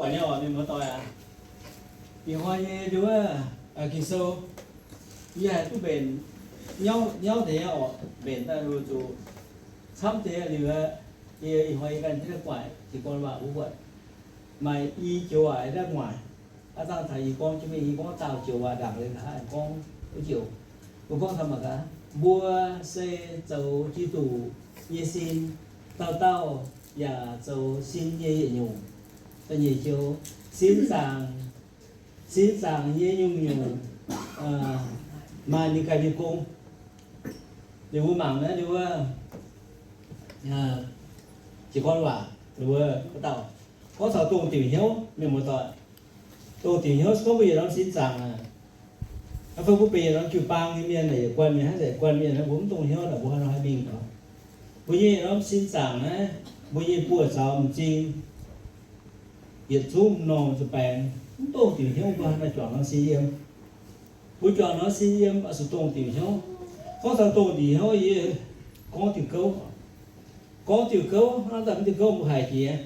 Buatc nyei oc, mienh muoz-doic aac. Ih hnoi nyei nduov Ging-Sou, yie haih duqv mbenc nyauv, nyauv deix nyei oc, mbenc daaih luoqc zuqc camv deix liuz, yie ih hnoi yie ganh jienv guaaic jiez gorn waac wuov buatc maaih i joux waac daaih muangx. Aav dangh taux yie gorngv jienv mingh, yie gorngv daauh joux waac ndaangc liuz, hnangv gorngv wuov joux. Mbuo gorngv taux mangc gaax, mbuo se zoux Giduc nyei sin, dauh dauh yaac zoux sin nyei yietc nyungc. Da'nyeic joux, sin zaangc, sin zaangc nyei nyungc-nyungc maaih ninh ganh nyei gong. Liuz mbuo mangc naaiv wuov jiez gorn waac, wuov dauh gorngv taux dongh diuc hnyouv, mienh muoz-doic. Dongh diuc hnyouv se gorngv mbuo yietc norm sin zaangc aac, fai mbuo benx yietc norm jiu-baang nyei mienh, yietc guanh mienh hnangv, yietc guanh mienh naaiv mbuo mv dongh hnyouv naaic mbuo haaix nor haih mingh oc. Mbuo nyei yietc norm sin zaangc naaiv, mbuo nyei buoz zaux m'zing yietc zungv m'normh zuqc baengx, mv dongh diuc hnyouv mbuo haaix nor juangc norm sin yiem. Mbuo juangc norm sin yiem oix zuqc dongh diuc hnyouv. Gorngv taux dongh diuc hnyouv yie gorngv diuc gouv. Gorngv diuc gouv hnangv daaih mv diuc gouv mbuo haiz jiex.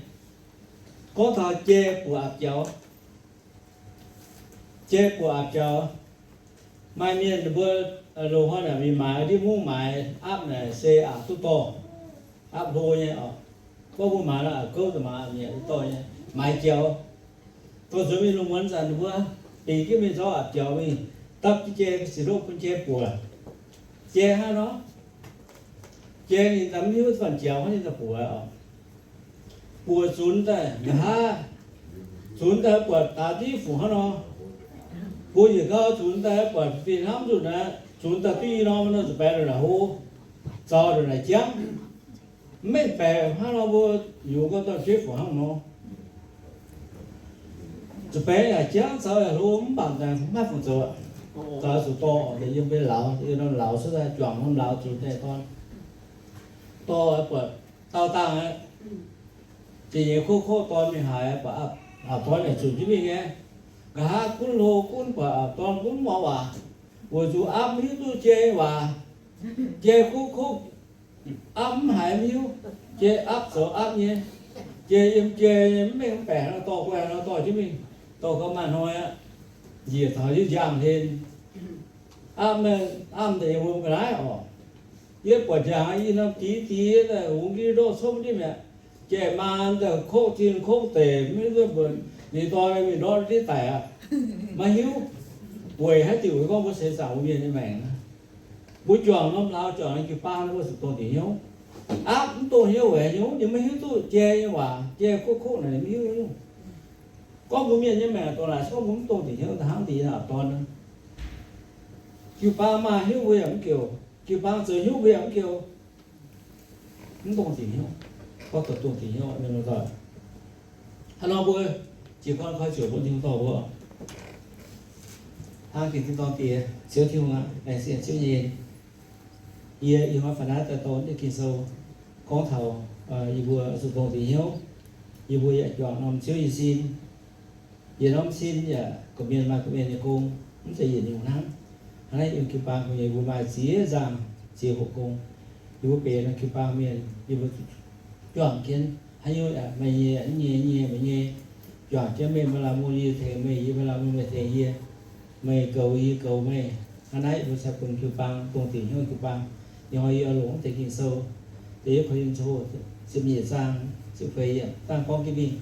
Gorngv taux jai buoqc aapv jaux. Jai buoqc aapv jaux. Maaih mienh mbuo loz-hnoi naaic mingh maaiz ndiev mungv maaiz aapv naaic se aqc duqv dorh, aapv hlo nyei oc. Gorngv mbuo maaiz nor aqc gouv, maaiz aqc mienh duqv dorh nyei, maaiz jaux. Dorh nzuonx mingh lungh muonz zanc mbuo bingx jienv mingh zorqv aapv jaux mingh dapv jienv jai sic loqv bun jai buoc. Jai hnangv nor, jai ninh daaih mv hiuv fanh jaux hnangv ninh daaih buoc oc. Buoc zunx daaih nqa'haav, zunx daaih buatc daaix div fungc hnangv nor. Buoc yietc gau zunx daaih buatc fih hnamv nzunc aqv, zunx daaih div norm nor zuqc baeqc ndongc naaic hlo, zaux ndongc naaic jangv. Mv mengh baeqc hnangv nor mbuo yungz gorngv dorh jueiv fungc hnangv nor. Zuqc baeqc yaac jangv, zaux yaac hlo, mv baac maiv fungc zoux. Zaux zuqc dorh, yiem mbuo lauz, yiem norm lauz cuotv daaih, juangc norm lauz zunx daaih dorn. Dorh buatc dauh dangh aqv. Ziouc nyei koqv koqv dorn mingh haaix, buatc aav dorn yaac zunc jienv mingh nyei. Nqa'haav gunv hlo gunv, buatc aav dorn gunv mv muangx waac. Weic zuqc aapv mv hiuv duqv jai waac. Jai koqv koqv, aapv mv haiz mv hiuv. Jai aapv zoux aapv nyei. Jai yiem jai nyei, mv mengh mv baeqc nor dorh guai nor dorh jienv mingh. Dorh gau maaih hnoi aqv, njiec taux yie njaangh hlen. Aapv, aapv deix yiem wuom ga'naaiv oc. Yie buatc njaangh i norm div div daaih hungx nqi ndoqv copv ndiev mi'aqv. Jai maan daaih kokv zinh kokv deic, mv hiuv duqv mbuo ninh dorn mingh ndortv ndiev daic aqv. Maiv hiuv. Weic haaix diuc gorngv mbuo seix zaangc mbuo mienh nyei maengc naaiv, mbuo juangc norm lauz, juangc norm jiu-baang, mbuo zuqc dongh diuc hnyouv. Aapv mv dongh hnyouv weic haaix nyungc, ninh maiv hiuv duqv jai nyei waac, jai koqv koqv naaic ninh maiv hiuv nyungc. Gorngv mbuo mienh nyei maengc dongh naaic, se gorngv mbuo mv dongh diuc hnyouv, hnangv deix aav dorn. Jiu-baang maaih hnyouv mbuo yaac mv geuh, jiu-baang zoux hnyouv mbuo yaac mv geuh. Mv dongh diuc hnyouv, gorngv taux dongh diuc hnyouv, mienh muoz-doic. Hnangv nor mbuo jiez gorn koi ziouc bun Tin-Hungh dorh mbuo. Hnangv gengh tin-dorngh Diex, Ziouv Tin-Hungh aac, laengz zingh Ziouv nyei en. Yie ih hnoi faaux naaiv daaih dorh naaiv Ging-Sou gorngv taux yie mbuo zuqc dongh diuc hnyouv, yie mbuo yaac juangc norm Ziouv nyei sin. Yietc norm sin yaac gorqv-mienh maaih gorqv-mienh nyei gong, mv zeiz yietc nyungc hnangv. Hnangv naaiv yiem jiu-baang nyei mbuo maaih ziex nzaangc ziex hoqc gong. Yie mbuo benx norm jiu-baang mienh, yie mbuo juangc jienv haaix nyungc yaac meih nyei, yie nyei, yie nyei, meih nyei. Juangc jienv meih maaih lamh mengh yie tengx meih, yie maaih lamh mengh meih tengx yie. Meih goux yie, yie goux meih. Hnangv naaiv yie mbuo cingx bun jiu-baang dongh diuc hnyouv jiu-baang. Ih hnoi yie oix longc mv deix Ging-Sou, da'yietv Ko^lin^to ziepc nyeic zaang ziepc feix yiemc dangh gorngv jienv mingh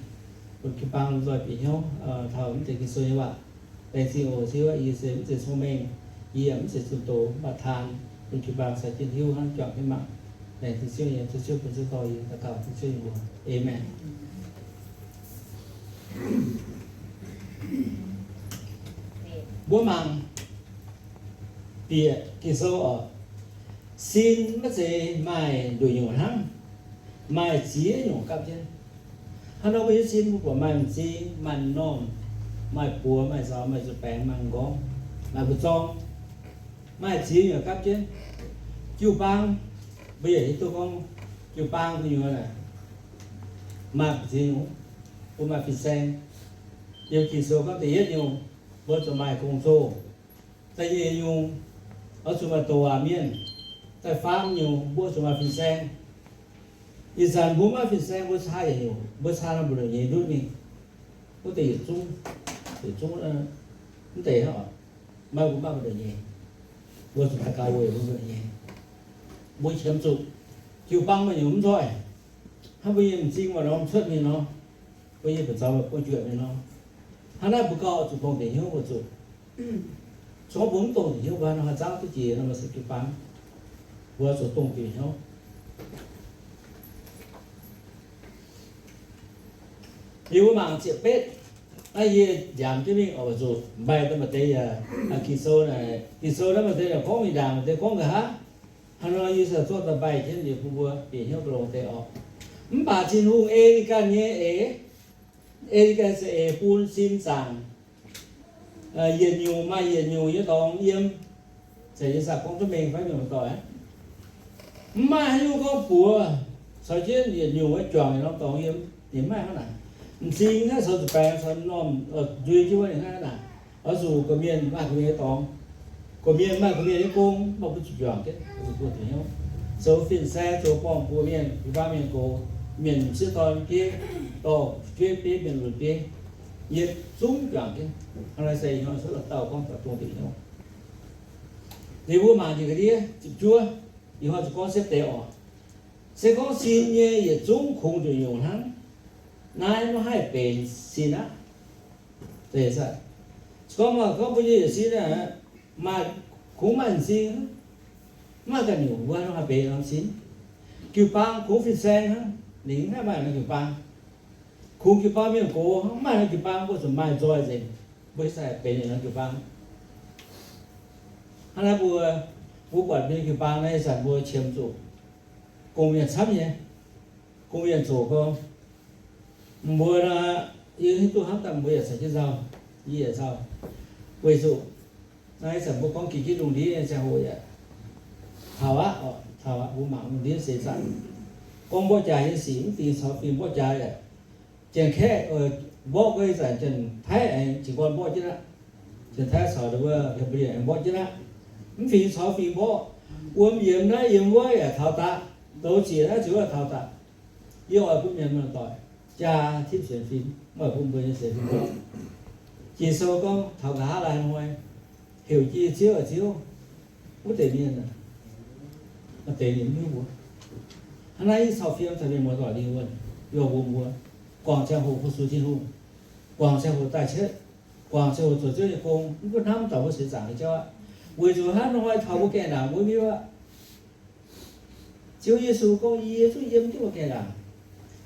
bun jiu-baang lomh nzoih bieqc hnyouv taux mv deix Ging-Sou nyei waac. Laengz zingh oc Ziouv, yie se mv zeiz cong-mengh, yie yaac mv zeiz zunh doz, mv baac taan bun jiu-baang caux jienv hiuv hnangv juangc jienv mangc. Laengz zingh Ziouv nyei, Ziouv bun Ziouv dorh yie daux gaux bun Ziouv nyei mbuox. Aamen. Mbuo mangc bieqc Ging-Sou oc. Sin maiv zeiz maaih nduqc nyungc hnangv, maaih ziex nyungc gapv jienv. Hnangv nor mbuo nyei sin mbuo buatc maaih m'zing, maaih m'normh, maaih buoz, maaih zaux, maaih zuqc baengx, maaih m'nqorngv, maaih mbu'zorng, maaih ziex nyungc gapv jienv. Jiu-baang, mbuo yaac hiuv duqv gorngv jiu-baang gu'nyuoz naaic maaih m'zing nyungc, mbuo maaih fin-saeng. Yiem Ging-Sou gorngv da'yietv nyungc, mbuo zuqc maaih gong-zoh. Da'nyeic nyungc, oix zuqc maaih douc waac mienh. Da'faam nyungc, mbuo zuqc maaih fin-saeng. Ih zanc mbuo maiv maaih fin-saeng, mbuo caa yietc nyungc, mbuo caa norm mbu'ndongx nyei ndutv mingh. Wuov deix yietc zungv, yietc zungv, mv deix hnangv oc, maiv mbuo maiv maaih ndongc nyei. Mbuo zuqc daux gaux weic mbuo nyei. Mbuo qiemx zuqc jiu-baang maaih nyungc mv nzoih, hnangv mbuo nyei m'zing maaih norm cuotv mingh nor, mbuo nyei ba'zaux maaih buo juoqc mingh nor, hnangv naaiv mbuo gauh zuqc dongh deix hnyouv weic zuqc, se gorngv mbuo mv dongh deix hnyouv, mbuo haaix nor haih zaangv duqv jiex nor, mbuo se jiu-baang, mbuo zuqc dongh deix hnyouv. Liuz mbuo mangc ziepc betv, naaiv yie nziaamc jienv mingh oc, weic zuqc mbaih daaih maaih deix yaac, Ging-Sou naaic, Ging-Sou naaiv maaih deix yaac gorngv mingh ndaangc, maaih deix gorngv nqa'haav. Hnangv nor yie se zorqv daaih mbaih jienv liuz bun mbuo bieqc hnyouv longx deix oc. Mv baac Tin-Hungh ei ninh ganh nyei eix, ei ninh ganh nyei za'eix bun sin zaangc yietc nyungc maaih yietc nyungc nyei dorngx yiem. Zeiz yie saah gorngv duqv mengh fai mienh muoz-doic, mv maaih haaix nyungc gorngv buoz caux jienv yietc nyungc wuov juangc yietc norm dorngx yiem. Ninh mv maaih hnangv naaic. M'zing naaiv caux zuqc baengx caux m'normh nzuih jienv wuov ninh hnangv naaic. Oix zuqc gorqv-mienh maaih gorqv-mienh nyei dorngx, gorqv-mienh maaih gorqv-mienh nyei gong, mv baac mbuo zuqc juangc jienv, mbuo zuqc buoz dingc hnyouv. Zoux fin-saeng, zoux borngh buoz mienh, jiu-baang mienh gox, mienh sieqv dorn bieiv, dorh bieiv bieiv, mienh lunx bieiv, yietc zungv juangc jienv. Hnangv naaiv se ih hnoi cuotv la'dauh gorngv taux dongh dingc hnyouv. Liuz mbuo mangc njiec ga'ndiev ziepc juov, ih hnoi zuqc gorngv siepv deix oc. Se gorngv sin nyei yietc zungv kungx nduqc nyungc hnangv, naaiv maiv haih benx sin aqv. Se gorngv maaih gorngv mbuo nyei yietc sin aeqv, maaih, kungx maaih m'zing, mv maaih ganh nyungc, mbuo haaix nor haih benx norm sin? Jiu-baang kungx fin-saeng hnangv, ninh mv haih maaih norm jiu-baang. Kungx jiu-baang mienh gox hnangv, mv maaih norm jiu-baang, mbuo zuqc maaih nzoih nzengc, mbuo se benx ninh norm jiu-baang. Hnangv naaiv mbuo, mbuo buatc mbuo nyei jiu-baang naaiv ih zanc mbuo qiemx zuqc gong-mienh camv nyei, gong-mienh zoqc gorngv mbuo nor, yie hiuv duqv hnamv daaih mbuo yaac caux jienv nzauh, yie yaac nzauh. Weic zuqc naaiv ih zanc mbuo gorngv geh jienv lungh ndiev nyei ziangh hoc yaac taux aqv, taux aqv, mbuo mangc lungh ndiev seix zaangc. Gorngv mborqv jaax nyei sic mv dingx caux fingx mborqv jaax yaac, Janx-Kaeqv mborqv guei zanc Janx-Taiv aengx jiez gorn mborqv jienv aqv. Janx-Taiv caux wuov Cambodian aengx mborqv jienv aqv. Mv fingx caux fingx mborqv, wuom yiemx naaiv yiemx wuov yaac taux daqc, douz zieqc naaiv zieqc wuov taux daqc. Yie oix bun mienh muoz-doic jaa tipv sienx fim, mv oix bun mbuo nyei sienx fim mborqv. Ging-Sou gorngv taux nqa'haav laai hnoi, heuc jiez Ziouv, Ziouv, wuov deix mienh, maaih deix ninh mv hiuv mbuo. Hnangv naaiv yie cau fiem caux mienh muoz-doic lingh wuonh, yie mbuox mbuo, guangc ziangh hoc fu-sux Tin-Hungh, guangc ziangh hoc daaih cietv, guangc ziangh hoc zoux Ziouv nyei gong, mv gunv hnamv taux mbuo seix zaangc nyei jauv aqv. Weic zuqc hnangv nor taux mbuo gaengh ndaangc mbuo hiuv aqv. Ziouv Yesu gorngv, yie zungv yiem jienv mbuo gaengh ndaangc.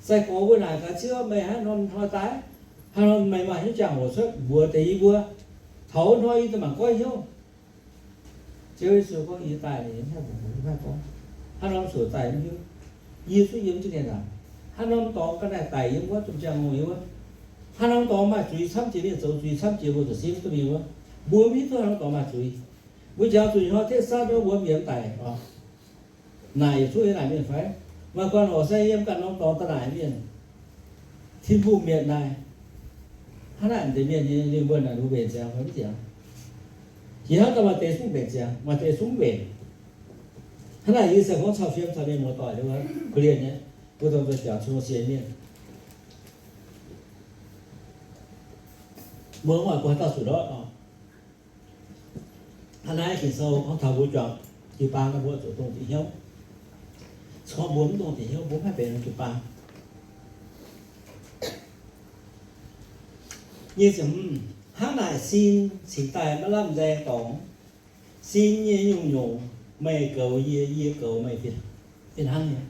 Sai-gorx mbuo naaic gaax Ziouv, meih hnangv norm hnoi daaih, hnangv norm meih maaih hnyouv ziangh hoc cuotv mbuox deix yie mbuo, taux wuov hnoi yie daaih mangc goiv hnyouv. Ziouv Yesu gorngv, yie daaih, mv haih mbuox mbuo, mv haih gorngv hnangv norm zuqc daaih mv hiuv. Yie zungv yiem jienv gaengh ndaangc. Hnangv norm dorngx ga'naaiv daic yiem wuov, domh ziangh hoc yiem wuov, hnangv norm dorngx maaih zuiz camv jiex mingh, zoux zuiz camv jiex mbuo zuqc simv duqv mingh wuov, mbuo mv hiuv duqv hnangv norm dorngx maaih zuiz. Mbuo jangx zuqc ih hnoi Texas wuov mbuo mienh mv daic oc. Naaic yietc zungv yiem naaic mienh fai? Maaih guanh horc se yiem ganh norm dorngx daaih naaic mienh. Tin-Hungh mietc naaic. Hnangv naaic deix mienh nyei lingh wuonh naaic mbuo mbenc ziangx fai mv ziangx? Jiex hnangv daaih maaih deix zungv mbenc ziangx, maaih deix zungv mv mbenc. Hnangv naaic yie se gorngv cau fiem caux mienh muoz-doic korv-lienh nyei, mbuo dongh nzuonx jangx cun sienx mienh. Mbuo mv oix mbuo haaix dauh zuqc ndortv oc. Hnangv naaiv Ging-Sou gorngv taux mbuo juangc jiu-baang nor, mbuo zuqc dongh dingc hnyouv. Se gorngv mbuo mv dongh dingc hnyouv, mbuo mv haih benx jiu-baang. Nyic ziepc hmz, hnangv naaic sin cingx daaih maiv lamh nzaeng dorngx. Sin nyei nyungc-nyungc meih goux yie, yie goux meih fih hnangv nyei.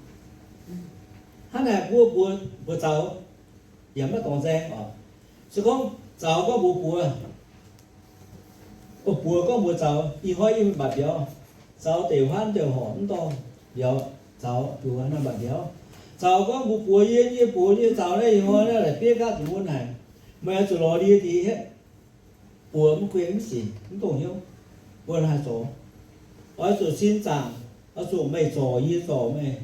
Hnangv naaic mbuo mbuox, mbuox zaux yaac maiv dorngx nzaeng oc. Se gorngv zaux gorngv mbuox buoz, buoz gorngv mbuox zaux, ih hnoi yie mv baac mbiauz, zaux deic huaanv deic horc mv dorh mbiauz, zaux mbuox naaiv mv baac mbiauz. Zaux gorngv mbuox buoz, yie nyei buoz nyei zaux naaiv ih hnoi naaiv la'bieiv nqaatv zuqc mun haic, meih oix zuqc lorz ndie ndie hietv. Buoz mv guei mv sic, mv dongh hnyouv, mbuo haih zorc. Oix zuqc sin zaangc, oix zuqc meih zorc yie, yie zorc meih.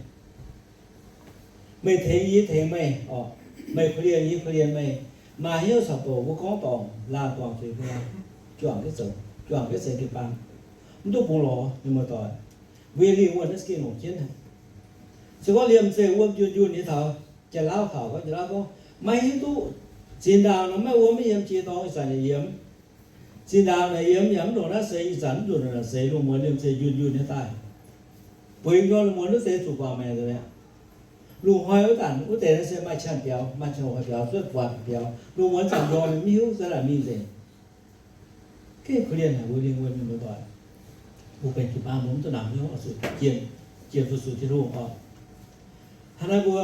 Meih tengx yie, yie tengx meih oc. Meih korv-lienh yie, yie korv-lienh meih. Maaih hnyouv caux bouc mbuo gorngv dorngc, laanh dorngc zuiz mbuo, juangc jienv zoux, juangc jienv se jiu-baang. Mv duqv bungx lorz, mienh muoz-doic. Mbuo nyei lingh wuonh naaiv se gengh longc jienv. Se gorngv liemh zeih wuom njunh njunh nyei taux Janx-Lauv taux gorngv, Janx-Lauv gorngv, maiv hiuv duqv Zinh ndaangc nor maiv wuom maiv yiem, jiex dorngx ih zanc yaac yiem. Zinh ndaangc naaic yiem yaac mv ndongc naaiv seix, ih zanc mv ndongc naaic seix, lungh muonz liemh zeih njunh njunh nyei daaih. Bueix nqorngv lungh muonz duqv deix zuqc guangc maengc nzengc mi'aqv. Lungh hnoi wuov zanc wuov deix naaiv se maaih qanx biaux, maaih qanx biaux, cuotv guaax biaux, lungh muonz zanc nqorngv mv hiuv zanc naaic mingh nzengc. Gengh korv-lienh haic mbuo lingh wuonh mienh muoz-doic. Mbuo benx jiu-baang mbuo mv duqv namx hnyouv oix zuqc jienh, jienh fu-sux Tin-Hungh oc. Hnangv naaiv mbuo,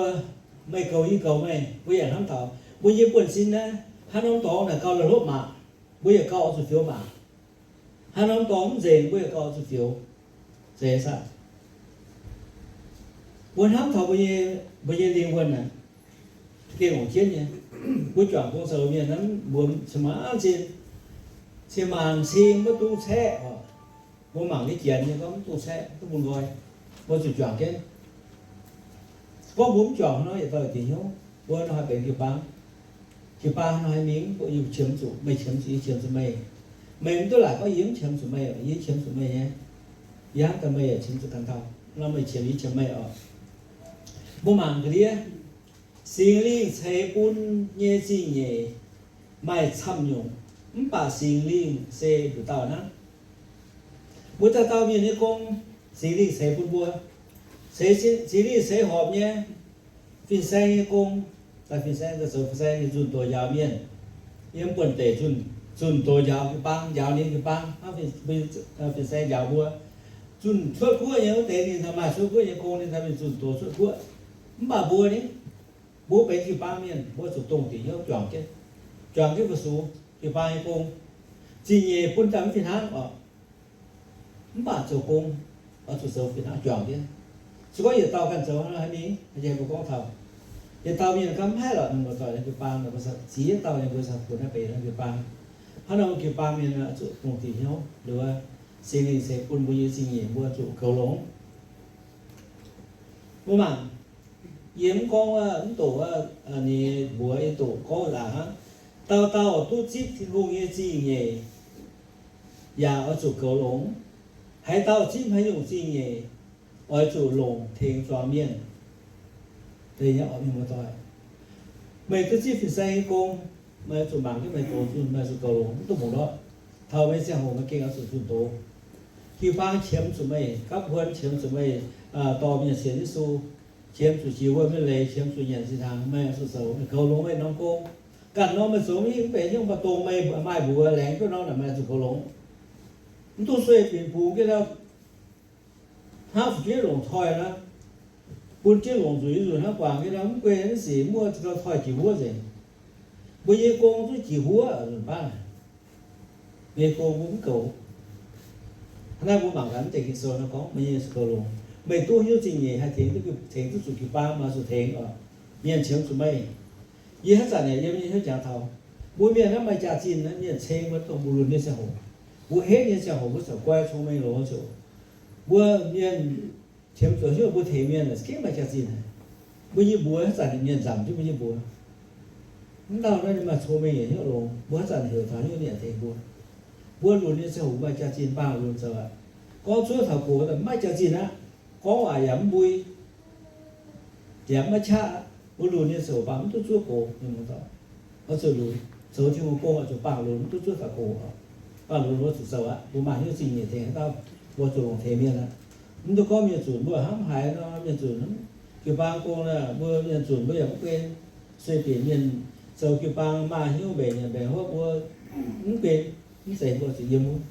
meih goux yie goux meih, mbuo yaac hnamv taux mbuo nyei buonv-sin naaiv, haaix norm dorngx naaic gauh la'hlopv mangc, mbuo yaac gauh oix zuqc fioux mangc. Haaix norm dorngx mv nzengc, mbuo yaac gauh oix zuqc fioux. Zeiz saah? Mbuo hnamv taux mbuo nyei, mbuo nyei lingh wuonh naaic, gengh longc jienv nyei. Mbuo juangc gong zoux mienh naaiv, mbuo cin-maanc cin, cin-maanc cing maiv dungx caeqv oc. Mbuo mangc nyei janx nyei gorngv mv dungx caeqv, duqv bun nqoi. Mbuo zuqc juangc jienv. Gorngv mbuo mv juangc nor, yietc dauh yietc diuc hnyouv. Mbuo nor haih benx jiu-baang. Jiu-baang nor haih mingh, mbuo yie qiemx zuqc meih, qiemx zuqc yie, qiemx zuqc meih. Meih mv duqv laaic gorngv yie mv qiemx zuqc meih, yie qiemx zuqc meih nyei. Yie hnamv daaih meih yaac qiemx zuqc ganh dauh. Nor meih qiemx yie qiemx meih oc. Mbuo mangc ga'ndiev, Singx Lingh ceix bun nyei zingh nyeic maaih camv nyungc, mv baac Singx Lingh se nduqc dauh hnangv. Mbuo dauh dauh mienh nyei gong, Singx Lingh ceix bun mbuo. Ceix, Singx Lingh ceix horpc nyei fin-saeng nyei gong, daaih fin-saeng, daaih zoux fin-saeng nyei nzunh doz njaaux mienh. Yiem buonv-deic zunh, zunh doz njaaux jiu-baang, njaaux ninh jiu-baang, hnangv fin-saeng njaaux mbuo. Zunh cuotv guoqv nyei wuov deix ninh maaih cuotv guoqv nyei gong, ninh daaih mingh zunh doz cuotv guoqv. Mv baac mbuo ni, mbuo benx jiu-baang mienh, mbuo zuqc dongh diuc hnyouv juangc jienv, juangc jienv fu-sux jiu-baang nyei gong. Zingh nyeic bun daaih mv fih hnangv oc. Mv baac zoux gong, oix zuqc zoux fih hnangv juangc jienv. Se gorngv yietc dauh ganh zoux hnangv haaix mingh, mbuo gorngv taux yietc dauh mienh ganh mv haih lorqc, ninh muoz-doic, jiu-baang, mbuo ziex dauh nyei mbuo caux funx naaiv benx jiu-baang. Hnangv nor mbuo jiu-baang mienh zuqc dongh diuc hnyouv, nduov Singx Lingh ceix bun mbuo nyei zingh nyeic mbuo zuqc goux longx. Mbuo mangc, yie mv gorngv mv doqc, ninh mbuox yie doqc gorngv nzangc hnangv, dauh dauh duqv zipv Tin-Hungh nyei zingh nyeic yaac oix zuqc goux longx. Haaix dauh zipv haaix nyungc zingh nyeic, oix zuqc longc tengx zuangx mienh. Meih duqv zipv fin-saeng nyei gong, meih zuqc mangc jienv meih goux zunh, meih zuqc goux longx, mv duqv muangx lorqc. Taux meih ziangh hoc meih gengh oix zuqc zunh doz. Jiu-baang qiemx zuqc meih, gapv huon qiemx zuqc meih, dorh mienh sienx Yesu, qiemx zuqc jiex wuom nyei leiz, qiemx zuqc nyanc zinh hnaangx, meih oix zuqc zoux, meih goux longx meih norm gong. Ganh norm meih zoux mv hingh mv benx, hnyouv mbuo dongh meih maaih mbuox laengz duqv norm naaic, meih zuqc goux longx. Mv duqv sueih binc bungx jienv ndau, hnangv fu'jueiv longc toi nor, bun jienv longc nzueic nzunc hnangv guangc jienv ndau, mv guei mv sic muoqv gau toi jiex wuov nzengc. Mbuo nyei gong duqv jiex wuov nzunc baav, mbuo nyei gong mbuo mv goux. Hnangv naaiv mbuo mangc gaax mv deix Ging-Sou nor gorngv, meih nyei zuqc goux longx. Meih duqv hnyouv zingh nyeic haih tengx duqv, tengx duqv zuqc jiu-baang, meih zuqc tengx oc. Mienh qiemx zuqc meih. Yie haaix zanc yaac yiem nyei hnyouv jangx taux, mbuo mienh naaiv maaih jaax-zinh naaiv, mienh ceng mbuo dongh mbuo lunx nyei ziangh hoc, mbuo henv nyei ziangh hoc, mbuo corc goiv cong-mengh longx ziouc, mbuo mienh qiemx zuqc hnyouv mbuo tengx mienh za'gengh maaih jaax-zinh haic. Mbuo nyei mbuox haaix zanc ninh mienh nzamc jienv mbuo nyei mbuox. Mv lauh naaiv ninh maaih cong-mengh yietc hnyouv longx, mbuo haaix zanc heuc taux hnyouv ninh yaac tengx mbuo. Mbuo lunx nyei ziangh hoc maaih jaax-zinh bangc lunx zoux aqv. Gorngv zuov taux gox daaih maiv jaax-zinh aqv. Gorngv waac yaac mv mbui, yaac maiv qaqv. Mbuo lunx nyei ziouc bangc mv duqv zuov gox nyei muoz-doic. Oix zuqc lunx, zoux Tin-Hungh gong oix zuqc bangc lunx mv duqv zuov taux gox. Bangc lunx mbuo zuqc zoux aqv. Mbuo maaih hnyouv zingh nyeic tengx haaix dauh, mbuo zuqc longc tengx mienh aqv. Mv duqv gorngv mienh zunc mbuo hnamv haiz nor, mienh zunc jiu-baang gong, mbuo mienh zunc mbuo yaac mv guen. Sueih bieqc mienh zoux jiu-baang maaih hnyouv mbenc nyanc mbenc hopv mbuo mv guen, mv zeiz mbuo zuqc yiem wuov.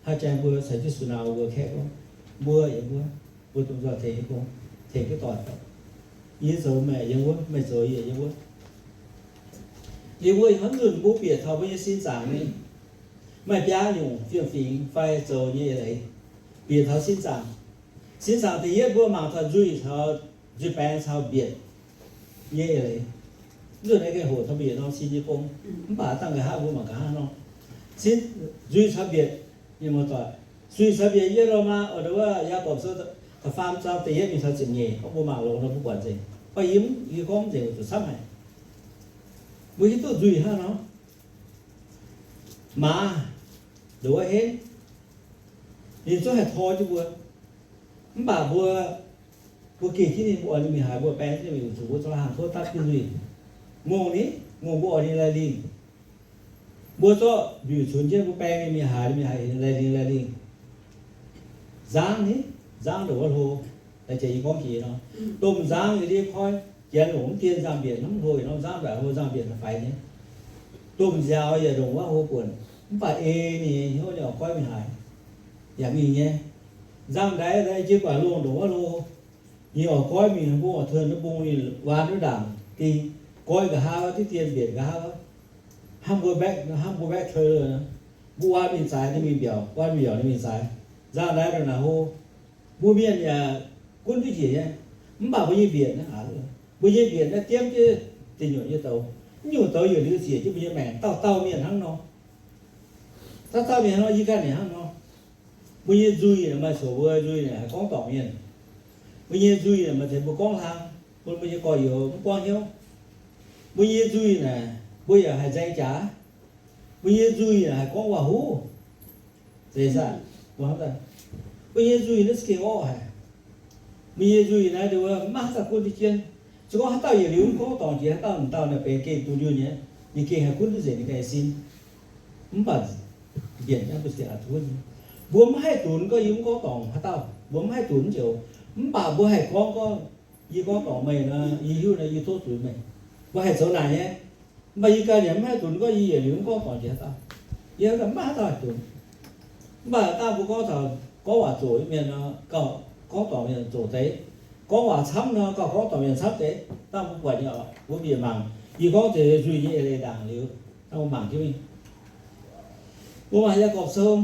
Haaix zanc mbuo caux Yesu nauz mbuo kaeqv gorngv, mbuo yiem wuov, mbuo dongh nzoih tengx gong, tengx jienv doic. Yie zoux meih yiem wuov, meih zoux yie yiem wuov. Yiem wuov ih hnoi nzunc mbuo bieqc taux mbuo nyei sin zaangc nyei, maaih biaa nyungc fiem-fingx fai zoux nyei eix leiz bieqc taux sin zaangc. Sin zaangc da'yietv mbuo mangc taux nzuih caux, nzuih baengx caux mbietc nyei eix leiz. Nzunc naaiv gengh hoqc taux mbietc norm sin nyei gong, mv baac dangh nqa'haav mbuo mangc nqa'haav nor. Sin, nzuih caux mbietc, mienh muoz-doic, nzuih caux mbietc yiem Lomaa, o, wuov Yaagorpc Sou da'faam zaang da'yietv mingh taux ziepc nyeic, gorngv mbuo mangc longx nor mbuo buatc nzengc. Baac yie, yie gorngv nzengc oix zuqc camv haic. Mbuo hiuv duqv nzuih hnangv nor, maaz, nduov henv, ninh zungv haih tor jienv mbuo. Mv baac mbuo, mbuo geh jienv ninh, mbuo oix ninh mingh haaix, mbuo baeng jienv ninh mingh, zuqc mbuo zoux hnaangx tov dapv jienv nzuih. Ngongh ni, Ngongh mbuo oix ninh laih lingh. Mbuo zorqv mbiuc cunx jienv mbuo baeng ninh mingh haaix, ninh mingh haaix, laih lingh laih lingh. Nzangv ni, nzangv ndongc wuov hlo. Daaih jiex yie gorngv jiex nor, domh nzangv yietc liuz koi, janx longc mv dien nzangh-mbienc hnamv hlo yietc norm nzangv, mv baac hlo nzangh-mbienc daaih faix nyei. Domh nziaaux yaac ndongc wuov hlo buonc, mv baac ei ninh hnyouv ninh oix goiv mingh haaix, yaac mingh nyei. Nzangv-ndaix jiex guaax longh ndongc wuov hlo, ninh oix goiv mingh, mbuo oix tuon wuov mbung ninh waan wuov ndaangc ding, goiv nqa'haav wuov diqv dien mbienc nqa'haav wuov, hnamv mbuo mbaeqv, hnamv mbuo mbaeqv teu, mbuo waan mingh zaaix ninh mingh mbiaauc, waan mingh mbiaauc ninh mingh zaaix. Nzangv-ndaix ndongc naaic hlo. Mbuo mienh yaac gunv duqv njiec nyei, mv baac mbuo nyei mbienc naaiv, mbuo nyei mbienc naaiv diemv jienv deic nyuoqc nyei douz. Mv nyungc douz yietc liuz ziec jienv mbuo nyei maengc. Dauh dauh mienh hnangv nor, dauh dauh mienh hnangv nor, yie ganh yaac hnangv nor. Mbuo nyei nzuih naaic maaih coc mbuo nzuih naaic haih gorngv dorngc mienh. Mbuo nyei nzuih naaic maaih deix mbuo gorngv hlang, bun mbuo nyei gorx-youz mv buangv hnyouv. Mbuo nyei nzuih naaic mbuo yaac haih nzaeng jaax. Mbuo nyei nzuih naaic haih gorngv waac-huv. Zeiz saah? Mbuo nyei nzuih naaiv za'gengh orqv haic. Mbuo nyei nzuih naaiv maiv haaix dauh gunv duqv jienv. Se gorngv haaix dauh yietc liuz mv gorngv dorngc jiex haaix dauh, m'dauh naaic benx gengh duqv liuz nyei, ninh gengh haih gunv duqv nzengc ninh ganh nyei sin. Mv baac mbienc naaiv mbuo sienx aqc gunv. Mbuo mv haih dunx gorngv yie mv gorngv dorngc haaix dauh, mbuo mv haih dunx mv joux. Mv baac mbuo haih gorngv, gorngv yie gorngv dorngc meih nor, yie hiuv nor yie tov zuiz meih. Mbuo haih zoux naaic nyei. Mv baac yie ganh yaac mv haih dunx gorngv yie yietc liuz mv gorngv dorngc jiex haaix dauh. Yie mv maaih haaix dauh haih dunx. Mv baac dangh mbuo gorngv taux gorngv waac zoqc mienh nor, gauh gorngv dorngc mienh zoqc deix. Gorngv waac camv nor, gauh gorngv dorngc mienh camv deix. Dangh mbuo buatc nyei oc, mbuo mbiec mangc. Yie gorngv deix nzuih nyei eix leiz ndaangc liuz, dangh mbuo mangc jienv mingh. Mbuo mangc Yaagorpc Sou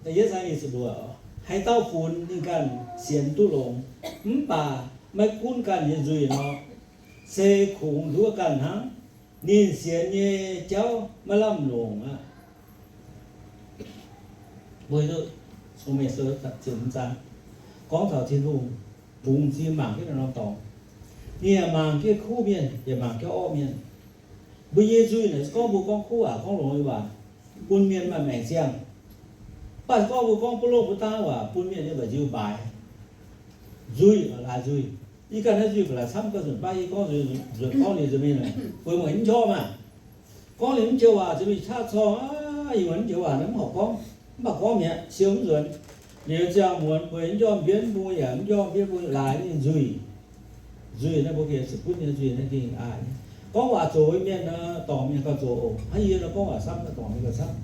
da'yietv zaang nyic ziepc luoqc, haaix dauh funx ninh ganh sienx duqv longx, mv baac maiv gunv ganh nyei nzuih nor, se kungx nduov ganh hnangv. Ninh sienx nyei jauv maiv lamh longc aqv. Mbuo hiuv duqv Cong-Mengh Sou ziepc hmz zaang gorngv taux Tin-Hungh bungx zinh mangc jienv norm-norm dorngx. Ninh yaac mangc jienv kuv mienh, yaac mangc jienv orqv mienh. Mbuo nyei nzuih naaic, se gorngv mbuo gorngv kuv waac, gorngv longx nyei waac, bun mienh maaih maengc ziangh. Mv baac se gorngv mbuo gorngv buv longh buv dangv waac, bun mienh nyei mba'nziu mbaaix. Nzuih, laaix nzuih. Yie ganh naaiv nzuih ba'laqc camv, gauh nzunc baav yie gorngv nzuih, nzuih gorngv ninh nzuih mingh, mbuo mueic mv njormh maah. Gorngv ninh mv joux waac, nzuih mingh qaqv corngh aqv, yie mueic mv joux waac naaiv mv horpc gorngv, mv baac gorngv mi'aqv, siou mv nzuonx. Liuz ziangh muonz mbuo mv njormh mbienv mbung yaac mv njormh mbienv mbung laaix ninh nzuih. Nzuih naaiv mbuo gengh zuqc gunv nyei, nzuih naaiv gengh aac nyei. Gorngv waac zoqc mienh nor, dorngc mienh gauh zoqc oc. Hnangv yie nor gorngv waac camv, dorngc mienh gauh camv.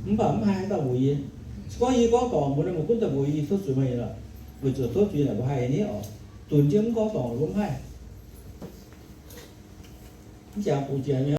Mv baac mv haih haaix dauh mbuox yie. Se gorngv yie gorngv dorngc mbuo nor, mbuo gunv daaih mbuox yie, tov zuiz meih lorqc. Weic zuqc tov zuiz naaic mbuo haih nyei oc. Dunx jienv mv gorngv dorngc mbuo mv haih. Mv jangx bungx jiex nyei.